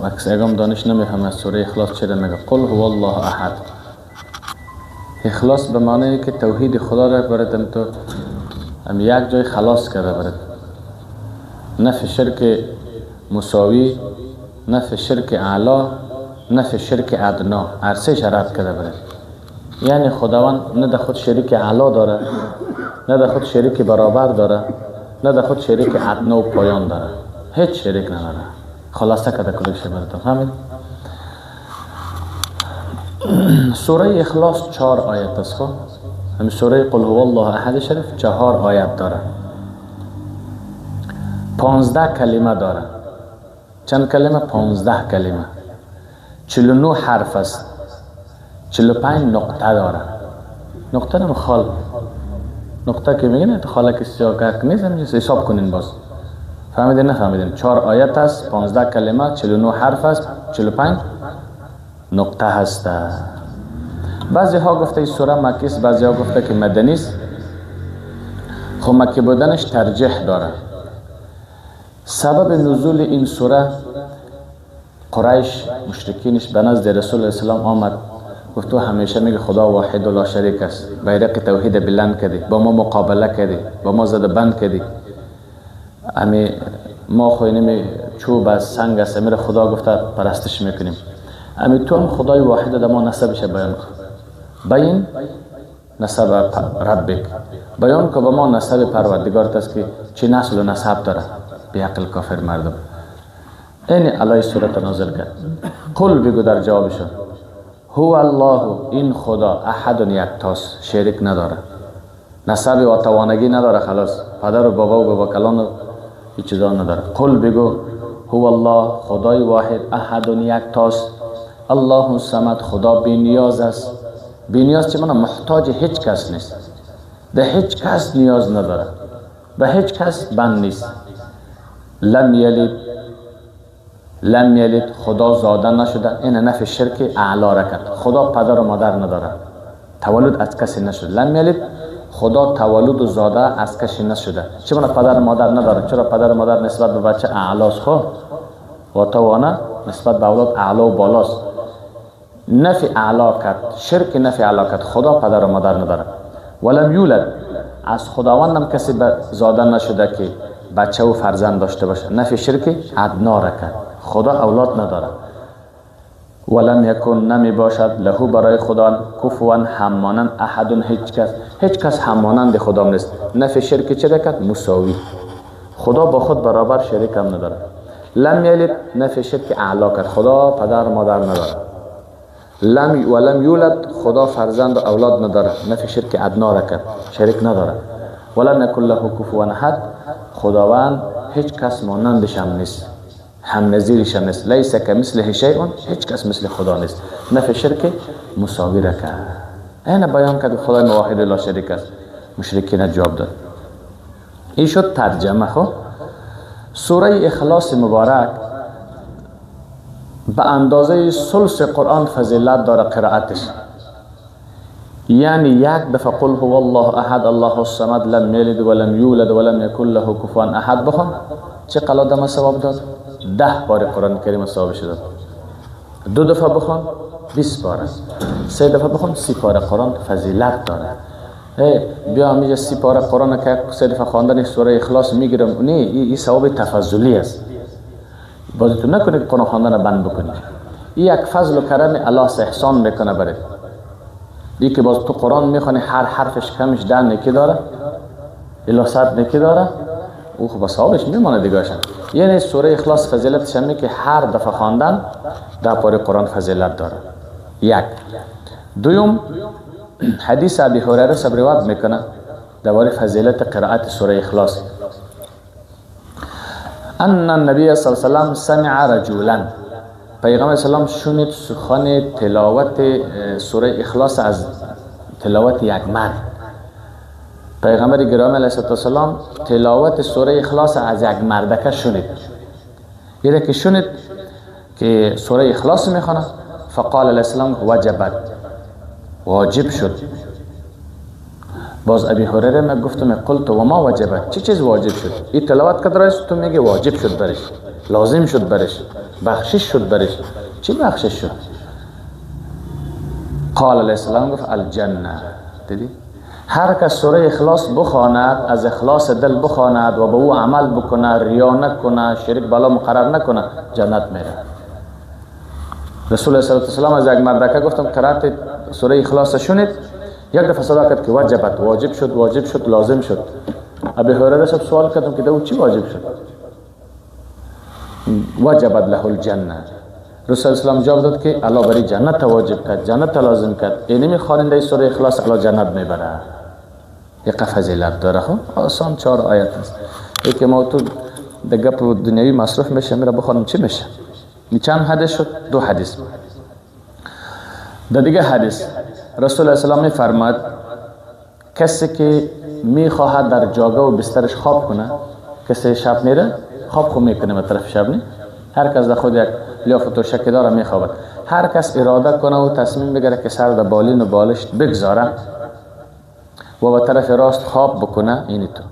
اگم دانش نمیفهمه از سوره اخلاص چرا میگه قل هو الله احد. اخلاص به معنی که توحید خدا را براتم تو هم یک جای خلاص کرده برات، نفی شرک مساوی، نفی شرک اعلا، نفی شرک ادنا، هر سه رد کرده برات. یعنی خداوند نه در خود شریک اعلا داره، نه در خود شریک برابر داره، نه در خود شریک ادنا و پایان داره، هیچ شریک نداره. خلاصه کرده کلش براتون. فهمید؟ سوره اخلاص 4 آیت است. خب همین سوره قل هو الله احد شریف 4 آیت داره، 15 کلمه داره. چند کلمه؟ 15 کلمه. 49 حرف است، 45 نقطه داره. نقطه نم خال، نقطه که میگن خاله که سیاه نیست، حساب کنین باز. فهمیدین نفهمیدین؟ 4 آیت است، 15 کلمه، 49 حرف است، 45 نقطه هست. بعضی ها گفته این سوره مکی است، بعضی ها گفته که مدنی است. خب مکی بودنش ترجیح داره. سبب نزول این سوره، قریش مشرکینش به نزد رسول اسلام آمد، گفت تو همیشه میگه خدا واحد و لا شریک است، بیرق توحید بلند کردی، با ما مقابله کردی، با ما زد بند کردی، امی ما خو اینمی چوب است، سنگ است، امیر خدا گفته پرستش میکنیم، امی تو هم خدای واحد در ما نسبش بیان کن، بین نسب ربک، بیان که به ما نسب پروردگارت است که چه نسل و نسب داره. بی عقل کافر مردم. این علی سورت نازل کرد. قل بگو در جوابشون، هو الله، این خدا احد یکتاست، شریک نداره، نسب و توانگی نداره، خلاص پدر و بابا و بابا کلان و هیچ چیزا نداره. قل بگو هو الله، خدای واحد، احد یکتاست، الله الصمد، خدا بی نیاز است. بی نیاز چه معنی؟ محتاج هیچ کس نیست، به هیچ کس نیاز نداره، به هیچ کس بند نیست. لم یلد، لم یلد، خدا زاده نشده. این نفی شرک اعلا را کرد. خدا پدر و مادر نداره، تولد از کسی نشده. لم یلد، خدا تولد و زاده از کسی نشده. چه معنی پدر و مادر نداره؟ چرا پدر و مادر نسبت به بچه اعلاست؟ خب و توانه نسبت به اولاد اعلا و بالاست. نفی اعلا کرد، شرک نفی اعلا کرد. خدا پدر و مادر نداره. ولم یولد، از خداوندم کسی زاده نشده که بچه و فرزند داشته باشه. نفی شرک ادنا را کرد. خدا اولاد نداره. ولم یکن، نمی باشد، له برای خدا، کفوا همانند، احد هیچ کس، هیچ کس همانند خدا نیست. نفی شرک چه کرد؟ مساوی. خدا با خود برابر، شریک هم نداره. لم یلد، نفی شرک اعلا کرد. خدا پدر مادر نداره. لم ولم یولد، خدا فرزند و اولاد نداره. نفی شرک ادنا را کرد، شریک نداره. ولم یکن له کفوا احد، خداوند هیچ کس مانندش هم نیست، هم نظیرش هم نیست. لیس کمثله شیء، هیچ کس مثل خدا نیست. نفی شرک مساوی را کرد. این بیان کرد خدای واحد لا شریک است. مشرکین جواب داد. این شد ترجمه. خب سوره اخلاص مبارک به اندازه ثلث قرآن فضیلت داره قرائتش. یعنی یک دفعه قل هو الله احد الله الصمد لم یلد ولم یولد ولم یکن له کفوا احد بخوان، چه قلادم ثواب داد؟ 10 بار قرآن کریم ثوابش داد. 2 دفعه بخوان 20 بار، 3 دفعه بخوان 30 پاره قرآن فضیلت داره. بیا همیشه 30 پاره قرآن که 3 دفعه خواندن سوره اخلاص میگیرم، نه، این ثواب تفضلی است. باز تو نکنی که قرآن خواندن بند بکنی. این یک فضل و کرم الله احسان میکنه برات. این که باز تو قرآن میخوانی هر حرفش کمش 10 نیکی داره، الا 100 نیکی داره، او خب ثوابش میمانه دیگه. یعنی سوره اخلاص فضیلتش همه که هر دفعه خواندن 10 پاره قرآن فضیلت داره. یک. دوم، حدیث ابی هریره صاحب روایت میکنه درباره فضیلت قرائت سوره اخلاص. ان النبی صلی الله علیه و سلم سمع رجلا، پیغمبر اسلام شنید سخن تلاوت سوره اخلاص از تلاوت یک مرد. پیغمبر گرامی علیه السلام تلاوت سوره اخلاص از یک مردکه شنید. یه که شنید که سوره اخلاص میخونه، فقال علیه السلام وجبت، واجب شد. باز ابی هریره ما گفتم قلت و ما وجبت، چه چیز واجب شد؟ این تلاوت کرد رئیس، تو میگه واجب شد برش، لازم شد برش. بخشش شد برش. چی بخشش شد؟ قال علیه السلام گفت الجنه. دیدی؟ هر کس سوره اخلاص بخواند، از اخلاص دل بخواند و به او عمل بکنه، ریا نکنه، شرک بالا مقرر نکنه، جنت میره. رسول الله صلی الله علیه و سلم از یک مردکه گفتم قرائت سوره اخلاص شنید، یک دفعه صدا کرد که وجبت، واجب شد، واجب شد، لازم شد. ابی هریره صاحب سوال کردم که دو چی واجب شد؟ وجبت له الجنه. رسول الله اسلام جواب داد که الله برای جنت واجب کرد، جنت لازم کرد. اینمی خواننده سوره اخلاص الله جنت میبره. یک فضیلت داره. خب آسان 4 آیت است. یکی ما تو د گپ دنیوی مصرف میشه، میره بخوانم چی میشه؟ چند حدیث شد؟ 2 حدیث. در دیگه حدیث رسول الله اسلام میفرماد کسی که میخواهد در جاگه و بسترش خواب کنه، کسی شب میره خواب خو میکنه، به طرف شب نه، هر کس در خود یک لیاف و توشک داره میخوابد. هر کس اراده کنه و تصمیم بگیره که سر در بالین و بالشت بگذاره و به طرف راست خواب بکنه، اینی تو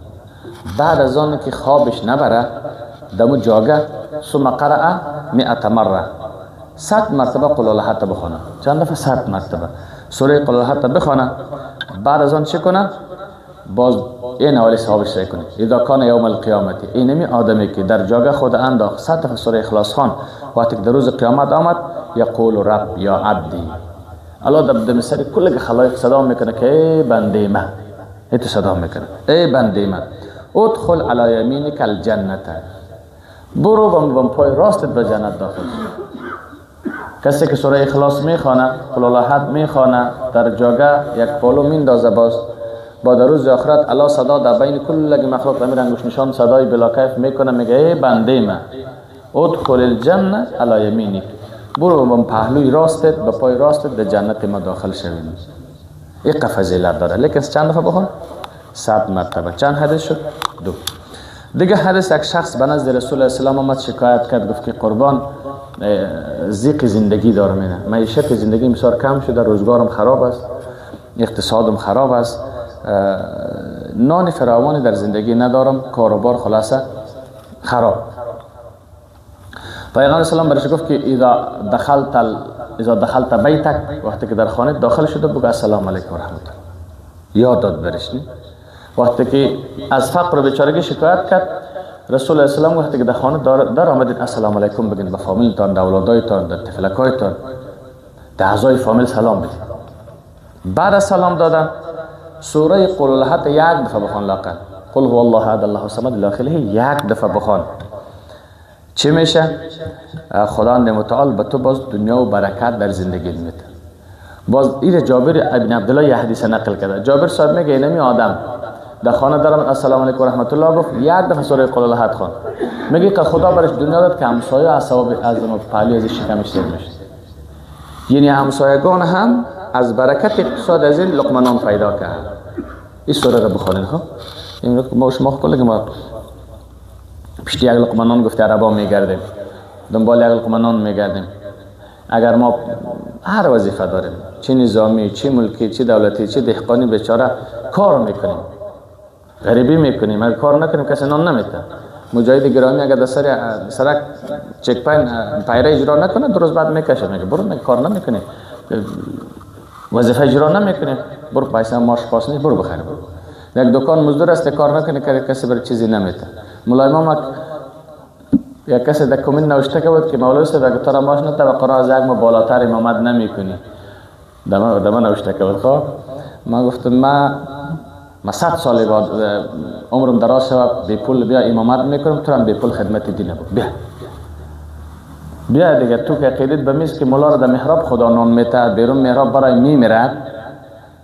بعد از آن که خوابش نبره دمو جاگه ثم قرأ 100 مره، 100 مرتبه قل الله احد بخونه. چند دفعه؟ 100 مرتبه سوره قل الله احد بخونه. بعد از آن چه کنه؟ باز این اولی ثوابش سعی کنه. اذا کان یوم القیامت، اینمی آدمی که در جاگه خود انداخت 100 دفعه سوره اخلاص خوان، وقتی که در روز قیامت آمد یقول رب یا عبدی، الله در دم سر کل خلایق صدا میکنه که ای بنده من، ای تو صدا میکنه ای بنده من، ادخل علی یمینک الجنه، برو با پای راستت به جنت داخل شو. کسی که سوره اخلاص میخوانه، قل الله احد میخوانه، در جاگه یک پالو میندازه، باز با در روز آخرت الله صدا در بین کل مخلوق امیر انگشت نشان صدای بلا کیف میکنه، میگه ای بنده من ادخل الجنه علی یمینک، برو با پهلوی راستت، به پای راستت در جنت ما داخل شوید. این فضیلت داره. لیکن چند دفعه بخون؟ 100 مرتبه. چند حدیث شد؟ 2. دیگه حدیث یک شخص به نزد رسول الله اسلام آمد شکایت کرد، گفت که قربان ضیق زندگی دارم، اینه معیشت زندگی بسیار کم شده، روزگارم خراب است، اقتصادم خراب است، نان فراوانی در زندگی ندارم، کاروبار خلاصه خراب. پیغمبر اسلام برش گفت که اذا دخلت بیتک، وقتی که در خانه داخل شده بگو السلام علیکم و رحمت الله، یاد داد برش. نی وقتی که از فقر و بیچارگی شکایت کرد، رسول الله اسلام وقتی که در خانه در آمدید السلام علیکم بگین به فامیلتان، در اولادایتان، در طفلکایتان، در اعضای فامیل سلام بدید. بعد از سلام دادن سوره قل الله یک دفعه بخوان، لاقل قل هو الله احد الله الصمد الی آخره یک دفعه بخوان. چی میشه؟ خداوند متعال به تو باز دنیا و برکت در زندگی میده. باز این جابر ابن عبدالله یه حدیث نقل کرده. جابر صاحب میگه اینمی آدم در خانه دارم السلام علیکم و رحمت الله گفت، یک دفعه سوره قل الله احد خوان، میگه که خدا برش دنیا داد که همسایه از ثواب از پهلوی از شکمش سیر میشه. یعنی همسایگان هم از برکت اقتصاد از این لقمه نان پیدا کرد. این سوره رو بخوانید. خب این ما شما کل که ما پشت یک لقمه نان گفته عربا میگردیم، دنبال یک لقمه نان میگردیم. اگر ما هر وظیفه داریم، چه نظامی، چه ملکی، چه دولتی، چه دهقانی، بیچاره کار میکنیم، غریبی میکنیم. اگر کار نکنیم کسی نان نمیده. مجاهد گرامی اگر در سرک چک پاین پایره اجرا نکنه، 2 روز بعد میکشه، میگه برو، میگه کار نمیکنی، وظیفه اجرا نمیکنی، برو پیسه ماش پاس نیست، برو بخیر برو. یک دکان مزدور است، کار نکنه که کسی بر چیزی نمیده. مولای ما یک کسی در کمین نوشته که بود که مولوی صاحب اگه تو را ماش نده و قرار از یک ما بالاتر امامت نمیکنی، دم نوشته که بود. خب ما گفتم ما 100 سال بعد عمرم دراز شود بی پول بیا امامت میکنم، تو هم بی پول خدمت دین بود، بیا بیا دیگه. تو که عقیدت به میز که مولا را در محراب خدا نان میته، بیرون محراب برای میمیرد.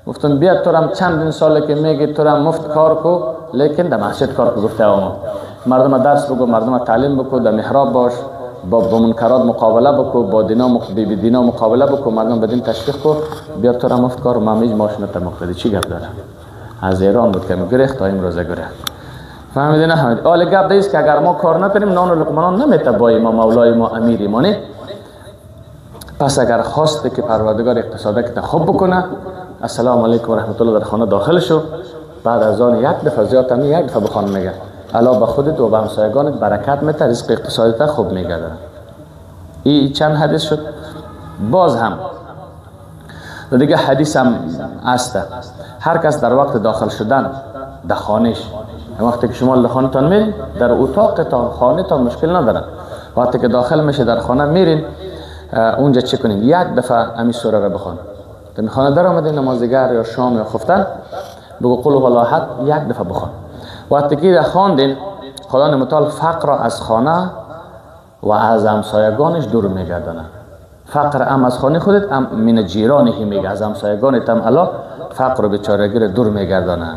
گفتم بیا تو هم چندین ساله که میگی تو هم مفت کار کو، لیکن در مسجد کار کو. گفته آما مردم درس بگو، مردم تعلیم بکو، در محراب باش، با منکرات مقابله بکو، با دینا بی دینا مقابله بکو، مردم به دین تشویق کو، بیا تو را مفت کار، ما میج ماش نته. چی گپ داره؟ از ایران بود که گرفت تا امروز گرفت. فهمیدی نه؟ فهمیدی؟ حالا گپ دیست که اگر ما کار نکنیم نان و لقمه نان نمیته با ما، مولای ما، امیری ما نه. پس اگر خواسته که پروردگار اقتصاد که خوب بکنه، السلام علیکم و رحمت الله در خانه داخل شو، بعد از آن یک دفعه زیاد هم یک دفعه بخوان میگه الله به خودت و به همسایگانت برکت میده، رزق اقتصادیت خوب میگرده. این چند حدیث شد. باز هم دیگه حدیث هم هست، هر کس در وقت داخل شدن در خانهش، وقتی که شما لخانه تان میرین در اتاق تا خانه تان مشکل نداره، وقتی که داخل میشه در خانه میرین اونجا چه کنین؟ یک دفعه امی سوره را بخوان. در خانه در آمدین نمازگر یا شام یا خفتن، بگو قل هو الله احد یک دفعه بخوان. وقتی که خواندین، خدا متعال فقر را از خانه و از همسایگانش دور میگردانه. فقر هم از خانه خودت هم من جیرانه میگه، از همسایگانت هم الله فقر و بیچارگی را دور میگردانه.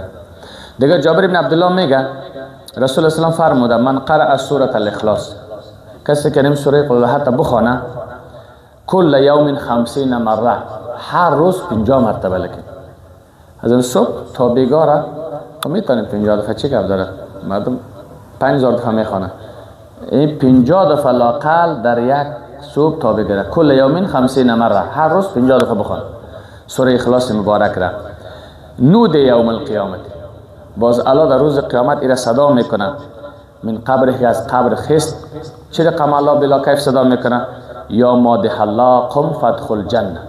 دیگه جابر بن عبدالله میگه رسول الله سلام فرموده من قرأ سورة الاخلاص، کسی که نیم سوره قل الله احد بخوانه کل یوم 50 مره، هر روز 50 مرتبه، لکن از این صبح تا بیگاره خب میتونیم 50 دفعه، چه گپ داره؟ مردم 5000 دفعه میخوانه. این 50 دفعه لاقل در یک صبح تا بیگاره، کل یوم 50 مره، هر روز 50 دفعه بخوان سوره اخلاص مبارک را. نود یوم القیامت، باز الله در روز قیامت ایره صدا میکنه من قبره، از قبر خست. چه رقم الله بلا کیف صدا میکنه؟ یا مادح الله قم فادخل جنه،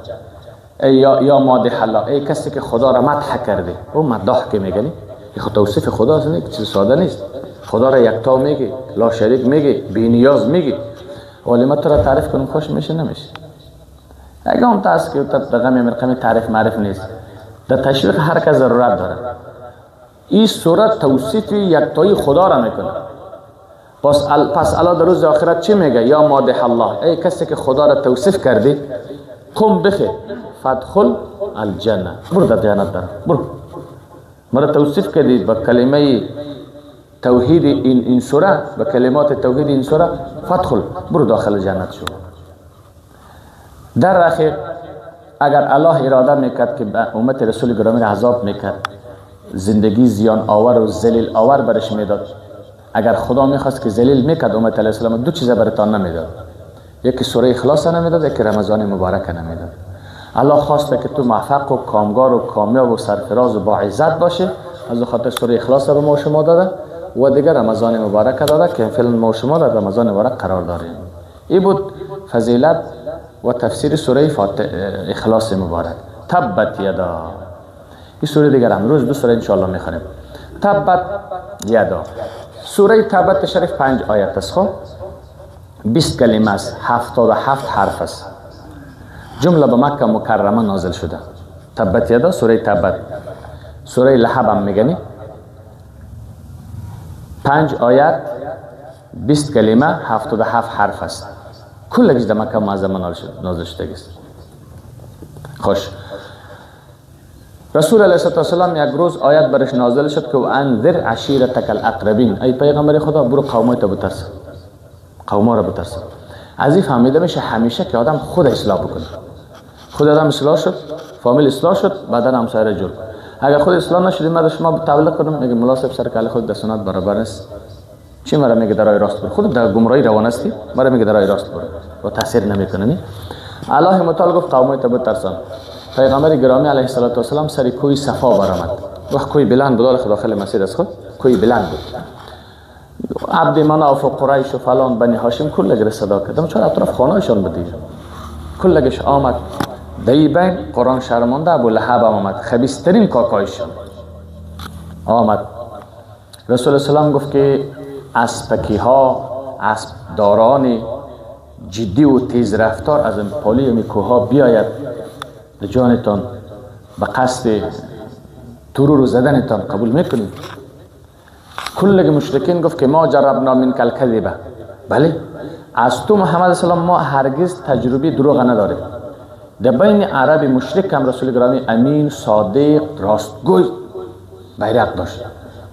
ای یا مادح الله، ای کسی که خدا را مدح کرده. او مدح که میگنی این خود توصیف خدا است، نه چیز ساده نیست. خدا را یکتا میگی، لا شریک میگی، بی نیاز میگی، ولی ما تو را تعریف کنم خوش میشه نمیشه؟ اگه هم تاس که تا غم مرقم تعریف معرف نیست، در تشویق هر کس ضرورت داره. این سوره توصیف یکتایی خدا را میکنه. پس الله در روز آخرت چی میگه؟ یا مادح الله، ای کسی که خدا را توصیف کردی، قم بخیر فادخل الجنه، برو در جنت در برو. مرا توصیف کردی با کلمه توحید این سوره، با کلمات توحید این سوره، فادخل، برو داخل جنت شو. در اخیر اگر الله اراده میکرد که به امت رسول گرامی را عذاب میکرد، زندگی زیان آور و ذلیل آور برش میداد. اگر خدا میخواست که ذلیل میکرد امت علیه السلام، دو چیز براتان نمیداد، یکی سوره اخلاص نمیداد، یکی رمضان مبارک نمیداد. الله خواسته که تو موفق و کامگار و کامیاب و سرفراز و با عزت باشه، از خاطر سوره اخلاص به ما شما داده و دیگر رمضان مبارک داده که فعلا ما شما در رمضان مبارک قرار داریم. این بود فضیلت و تفسیر سوره اخلاص مبارک. تبت یدا، این سوره دیگر هم روز دو سوره انشاءالله میخوانیم. تبت یدا، سوره تبت شریف 5 آیت است، خب 20 کلمه است، 77 حرف است. جمله به مکه مکرمه نازل شده. تبت یدا، سوره تبت، سوره لهب هم میگنی. 5 آیت، 20 کلمه، 77 حرف است. کلش در مکه معظمه نازل شده است. خوش رسول علیه السلام یک روز آیت برش نازل شد که انذر عشیرتک الاقربین، ای پیغمبر خدا برو قومای تو بترس، قوما را بترس. از این فهمیده میشه همیشه که آدم خود اصلاح بکنه. خود آدم اصلاح شد، فامیل اصلاح شد، بعدا همسایه را جور. اگر خود اصلاح نشد، من شما تبلیغ کنم میگه ملا صاحب سر کله خود در سنت برابر است، چی مرا میگه در راه راست برو، خود در گمراهی روان هستی، مرا میگه در راه راست برو و تاثیر نمیکنه. الله متعال گفت قومای تو بترسان. پیغمبر گرامی علیه الصلاة والسلام سر کوی صفا برآمد. وقت کوی بلند بود، داخل داخل مسجد از خود کوی بلند بود. عبد مناف و قریش و فلان بنی هاشم کلش صدا کردم، چون اطراف خانهشان بود دیگه. کلش آمد. دی بین قرآن شرمانده ابو لهب آمد، خبیث‌ترین کاکایشان آمد. رسول السلام گفت که اسپکی ها، اسب داران جدی و تیز رفتار از این پالی می کوها بیاید به جانتان به قصد ترور زدنتان قبول میکنید؟ کل مشرکین گفت که ما جربنا منک الکذبه، بله از تو محمد سلام ما هرگز تجربه دروغ نداریم. در بین عرب مشرک هم رسول گرامی امین، صادق، راستگوی بیرق داشت.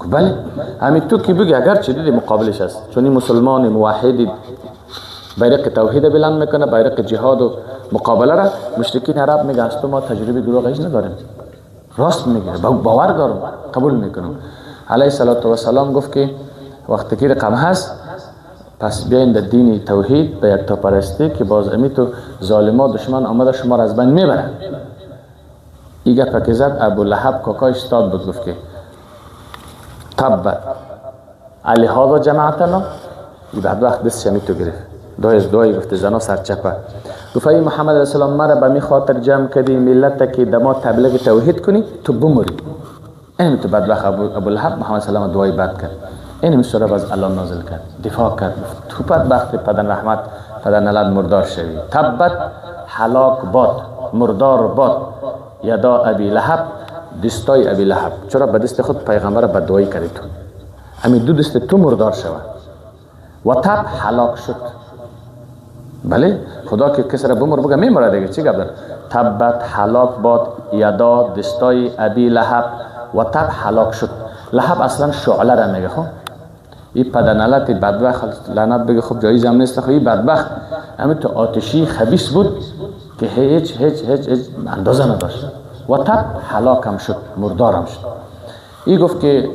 بله همین تو که بگی اگر چه دیدی مقابلش است، چون این مسلمان موحد بیرق توحید بلند میکنه، بیرق جهاد و مقابله را. مشرکین عرب میگه از تو ما تجربه دروغ هیچ نداریم، راست میگه، باور دارم، قبول میکنم. علیه الصلاة والسلام گفت که وقتی که رقم هست پس بیاین در دین توحید به یکتاپرستی که باز امی تو ظالما دشمن آمده شما را از بین میبره. این گپ که زد ابو لهب کاکای استاد بود، گفت که تب علی هذا جماعتنا. این بعد وقت دستش امی تو گرفت، دعای از دعای گفت زنا سرچپه. گفت ای محمد علیه السلام مرا به می خاطر جمع کردی ملت که دما تبلیغ توحید کنی تو بمری. این تو بدبخت ابو لهب محمد صلی الله علیه و دعای بد کرد. این سوره باز الله نازل کرد، دفاع کرد. تو بدبخت پدر رحمت پدر نلد مردار شوی. تبت هلاک باد، مردار باد یدا ابی لهب، دستای ابی لهب. چرا به دست خود پیغمبر بددعایی کردی تو؟ همین دو دست تو مردار شود. و تب هلاک شد. بله خدا که کسی را بمر بگه میمره دیگه، چی گپ داره؟ تبت هلاک باد یدا دستای ابی لهب و تب هلاک شد. لهب اصلا شعله را میگه. خب این پدرنلت بدبخت لعنت بگه، خب جایز هم نیست. خب این بدبخت همین تو آتشی خبیث بود که هیچ هیچ هیچ هیچ اندازه نداشت. و تب هلاکم شد، مردارم شد. این گفت که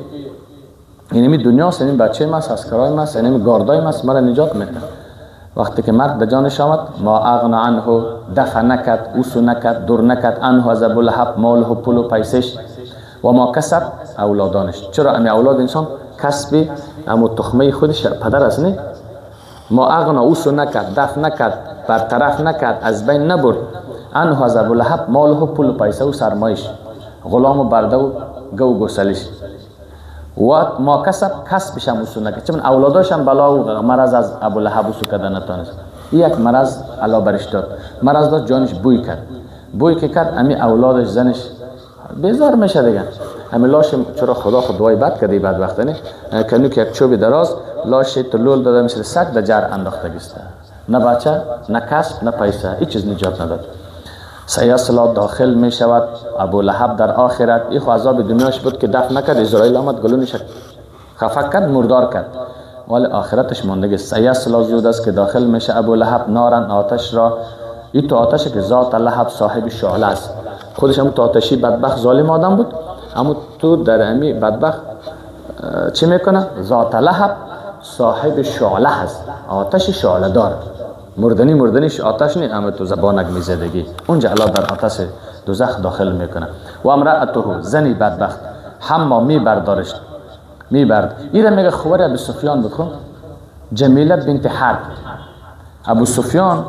اینمی دنیاست، اینمی بچه ماست، اسکرای ماست، اینمی گاردای ماست، مرا نجات میده. وقتی که مرد به جانش آمد ما اغنا عنه، دفع نکرد، اوسو نکرد، دور نکرد عنه از ابو لهب ماله و پول و پیسش و ما کسب اولادانش. چرا امی اولاد انسان کسب امو تخمه خودش پدر است نه؟ ما اغنا اوسو نکرد، دفع نکرد، برطرف نکرد، از بین نبرد عنه از ابو لهب ماله و پول و پیسه و سرمایش، غلام و برده و گو گسلش و ما کسب کسبش هم اوسو نکرد. چون اولاداش هم بلا و مرض از ابو لهب اوسو کردن نتانست. یک مرض الله برش داد، مرض داد جانش بوی کرد، بوی که کرد امی اولادش زنش بیزار میشه دیگه. امی لاش چرا خدا خود دعای بد کرده بد وقت نه کنو که یک چوب دراز لاش تلول داده مثل سگ در جر انداخته گسته. نه بچه، نه کسب، نه پیسه، هیچ چیز نجات نداد. سیصلا داخل می شود ابو لهب در آخرت. این خو عذاب دنیاش بود که دفع نکرد، اسرائیل آمد گلونش خفه کرد، مردار کرد، ولی آخرتش ماندگی. سیصلا زود است که داخل میشه ابو لهب نارن آتش را. این تو آتش که ذات لهب صاحب شعله است. خودش هم تو آتشی بدبخت ظالم آدم بود، اما تو در امی بدبخت چی میکنه؟ ذات لهب صاحب شعله هست، آتش شعله دار. مردنی مردنیش آتش نی، اما تو زبانک میزدگی اونجا الله در آتش دوزخ داخل میکنه. و امرأته زنی بدبخت حما میبردارش میبرد. ایره میگه خوار ابو سفیان بود. خب جمیله بنت حرب. ابو سفیان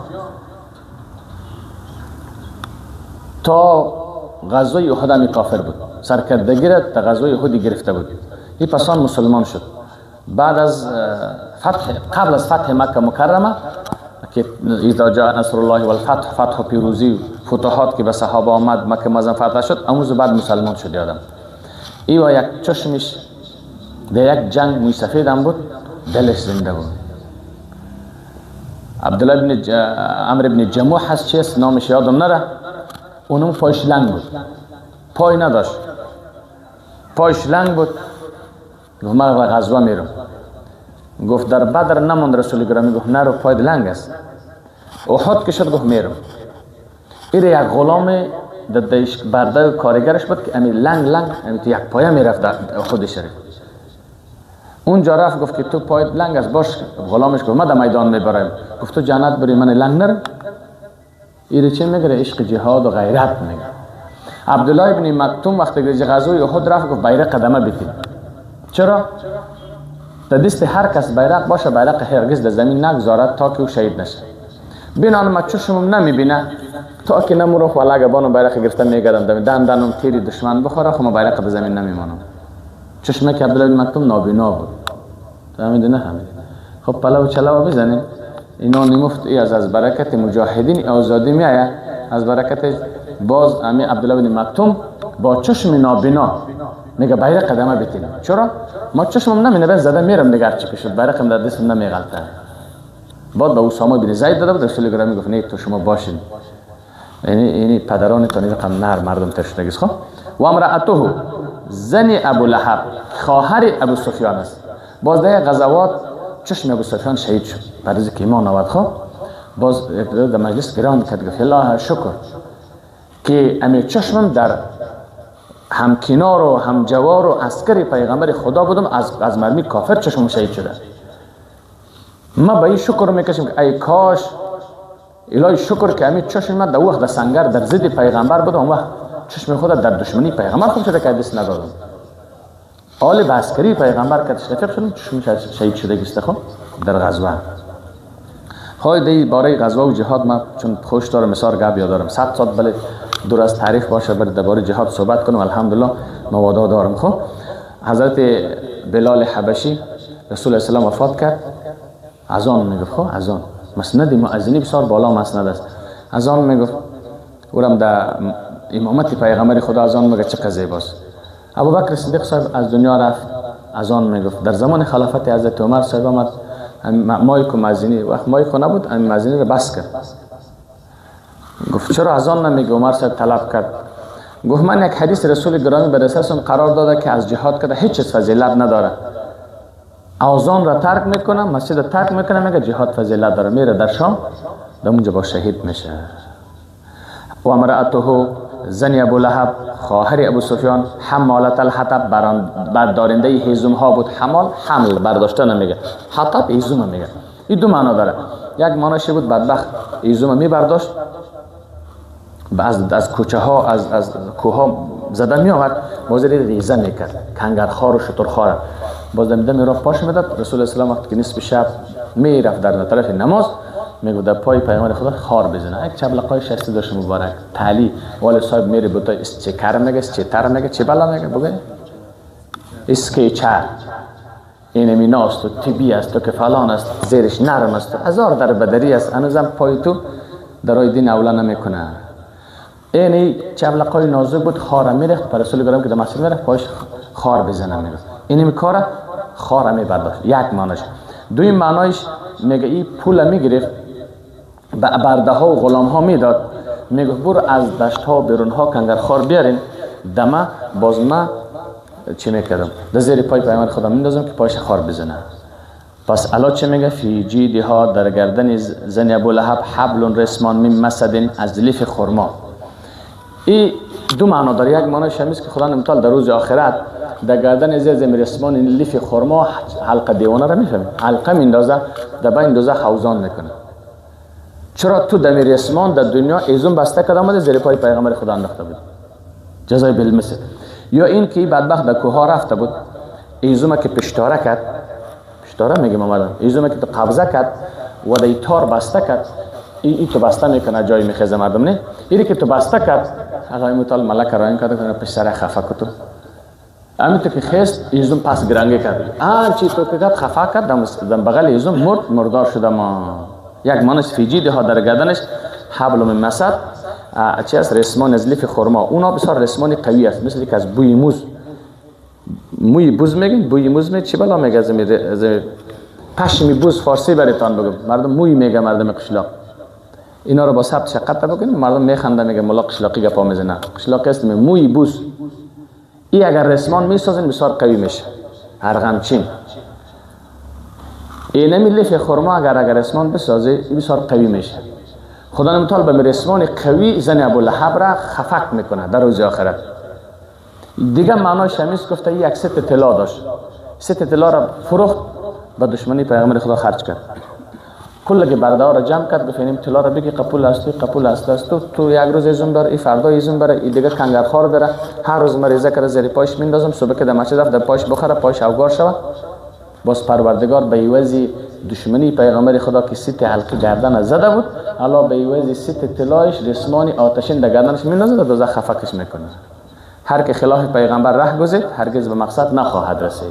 تا غزوه احد همی کافر بود، سرکردگی را تا غزوه احد گرفته بود. این پسان مسلمان شد. بعد از فتح، قبل از فتح مکه مکرمه که اذا جاء نصر الله والفتح، فتح و پیروزی فتوحات که به صحابه آمد، مکه معظم فتح شد، امروز بعد مسلمان شد یادم. ای و یک چشمش در یک جنگ موی سفید هم بود، دلش زنده بود. عبدالله بن عمرو بن جموح هست چیست نامش یادم نره، اونم پایش لنگ بود، پای نداشت، پایش لنگ بود. گفت من به غزوه میرم. گفت در بدر نماند رسول گرامی. گفت نرو پایت لنگ است. احد که شد گفت میرم. ایره یک غلام دادش برده و کارگرش بود که امی لنگ لنگ امی تو یک پایه میرفت در احد شریف. اونجا رفت گفت که تو پایت لنگ است باش. غلامش گفت من در میدان میبرم. گفت تو جنت بری من لنگ نرم. ایره چه میگره؟ عشق جهاد و غیرت میگه. عبدالله ابن مکتوم وقتی که غزوه احد رفت گفت بیرق قدمه بیتیم. چرا؟ در دست هر کس بیرق باشه بیرق هرگز در زمین نگذارد تا که او شهید نشه. بینان ما چشمم نمیبینه تا که نمورم خو علاقه بانو بیرق گرفته میگردم دم دنم تیری دشمن بخوره خو ما بیرق در زمین نمیمانم. چشمه که عبدالله بن مکتوم نابینا بود. فهمیدی نه همین. خب پلو چلو بزنیم اینا نمفت ای از برکت مجاهدین آزادی میآید. از برکت باز امی عبدالله بن مکتوم با چشم نابینا میگه بیرق قدمه بیتیم. چرا؟ ما چشمم نمینه بس زده میرم دیگه هرچی که شد بیرقم در دستم نمیغلطه. بعد به اسامه بن زید داده بود. رسول گرامی گفت نه تو شما باشین، یعنی پدرانتان رقم نر مردم تشنگیست. خب و امرأته زن ابو لهب خواهر ابو سفیان است. باز در غزوات چشم ابو سفیان شهید شد بعد از که ایمان آورد. خب باز در مجلس گران کرد گفت الله شکر که امی چشمم در همکنار و همجوار و عسکر پیغمبر خدا بودم، از مرمی کافر چشمم شهید شده. ما به این شکر میکشیم که ای کاش الهی شکر که امی چشم من در وقت در سنگر در ضد پیغمبر بودم، اون وقت چشم خود در دشمنی پیغمبر خوب شده که دست ندادم. آل به عسکری پیغمبر که رفیق شدم چشم شهید شده گسته. خب در غزوه. خواهی دی باره غزوه و جهاد من چون خوش دارم مثال گپ یاد دارم 100 ساعت بله دور از تعریف باشه بر درباره جهاد صحبت کنم، الحمدلله موادا دارم. خب حضرت بلال حبشی رسول اسلام وفات کرد، اذان میگفت. خب اذان مسند مؤذنی بسیار بالا مسند است. اذان میگفت، اورم در امامت پیغمبر خدا اذان میگه چه قضیه باز. ابوبکر صدیق صاحب از دنیا رفت، اذان میگفت. در زمان خلافت حضرت عمر صاحب آمد، مایک و مؤذنی وقت مایک نبود، مؤذنی رو بس کرد. گفت چرا اذان نمیگه؟ عمر صاحب طلب کرد. گفت من یک حدیث رسول گرامی به دستم قرار داده که از جهاد کرده هیچ چیز فضیلت نداره، اذان را ترک میکنه، مسجد را ترک میکنه، میگه جهاد فضیلت داره، میره در شام در اونجا با شهید میشه. و امرأته زن ابو لهب خواهر ابو سفیان حمالت الحطب بردارنده هیزم ها بود. حمال حمل برداشتن میگه، حطب هیزم میگه. این دو معنا داره. یک معناش بود بدبخت هیزم می برداشت از کوچه ها از کوه ها زده می آورد، باز ریزه میکرد کنگرخوار و شترخوار، باز دم را پاش میداد. رسول اسلام وقتی که نصف شب میرفت در طرف نماز میگفت در پای پیامبر خدا خار بزنه. یک چبلقای شسته داشت مبارک تعلی ولی صاحب میره بوتا اسچکر میگه، اسچتر میگه، چه بلا میگه، بگه اسکیچر، این میناست و طبی است و که فلان است، زیرش نرم است، هزار در بدری است، هنوزم پای تو در دین اولا نمیکنه. اینی چبلقای نازک بود، خار میرخت پر رسول گرام که در مسجد میرفت پایش خار بزنه میگفت. اینم کار خار میبرداشت. یک معناش. دویم معنایش میگه این پول میگرفت به برده ها و غلام ها میداد، میگفت برو از دشت ها بیرون ها کنگرخوار بیارین دمه باز ما چی میکردم در زیر پای پیامبر خدا میندازم که پایش خار بزنه. پس الا چه میگه؟ فی جیدها در گردن زن ابو لهب حبل رسمان من مسد از لیف خرما. این دو معنا داره. یک معنیش همیست که خدا متعال در روز آخرت در گردن زیر رسمان این لیف خرما حلقه دیوانه را میفهمه، حلقه میندازه در بین دوزخ حوزان میکنه. چرا تو دمیر رسمان در دنیا ایزون بسته کرده آمده زیر پای پیغمبر خدا انداخته بود، جزای بالمثل. یا این که بدبخت در کوه ها رفته بود، ایزومه که پشتاره کرد، پشتاره میگیم آمدن، ایزومه که تو قبضه کرد و در تار بسته کرد، این تو بسته میکنه جای میخیزه مردم نه، اینی که تو بسته کرد الله متعال ملک راین کرده کنه پشت سر خفه کتو، همین تو که خست ایزوم پس گرنگه کرد، آنچه تو که کرد خفه کرد دم بغل ایزوم مرد، مردار شده. ما یک مانش فیجی ده ها در گردنش حبل من مسد چی است؟ رسمان از لیف خرما. اونا بسیار رسمان قوی است، مثل که از بوی موز، موی بوز میگن، بوی موز می چی بلا میگه، از پشمی بوز فارسی براتان بگم مردم موی میگه، مردم قشلاق اینا رو با ثبت شقت بکنیم مردم میخنده میگه ملا قشلاقی گپا میزنه، قشلاقی است موی بوز. ای اگر رسمان میسازین بسیار قوی میشه، هرغمچین. اینمی لیف خرما اگر رسمان بسازه این بسیار قوی میشه. خدا متعال به رسمان قوی زن ابو لهب را خفق میکنه در روز آخرت. دیگه معناش همیست گفته یک ست طلا داشت، ست طلا را فروخت به دشمنی پیغمبر خدا خرج کرد. کل که برده ها را جمع کرد گفت اینم طلا را بگی قبول است تو، قبول است تو، تو یک روز ایزون بر، ای فردا ایزون بره، ای دیگه کنگرخوار بره، هر روز مریضه کرده زیر پایش میندازم، صبح که در مسجد رفت در پایش بخوره پایش اوگار شود. باز پروردگار به عوض دشمنی پیغمبر خدا که ست حلقه گردن زده بود، الله به عوض ست طلایش رسمان آتشین در گردنش میندازه و دوزخ خفقش میکنه. هر که خلاف پیغمبر ره گزید هرگز به مقصد نخواهد رسید.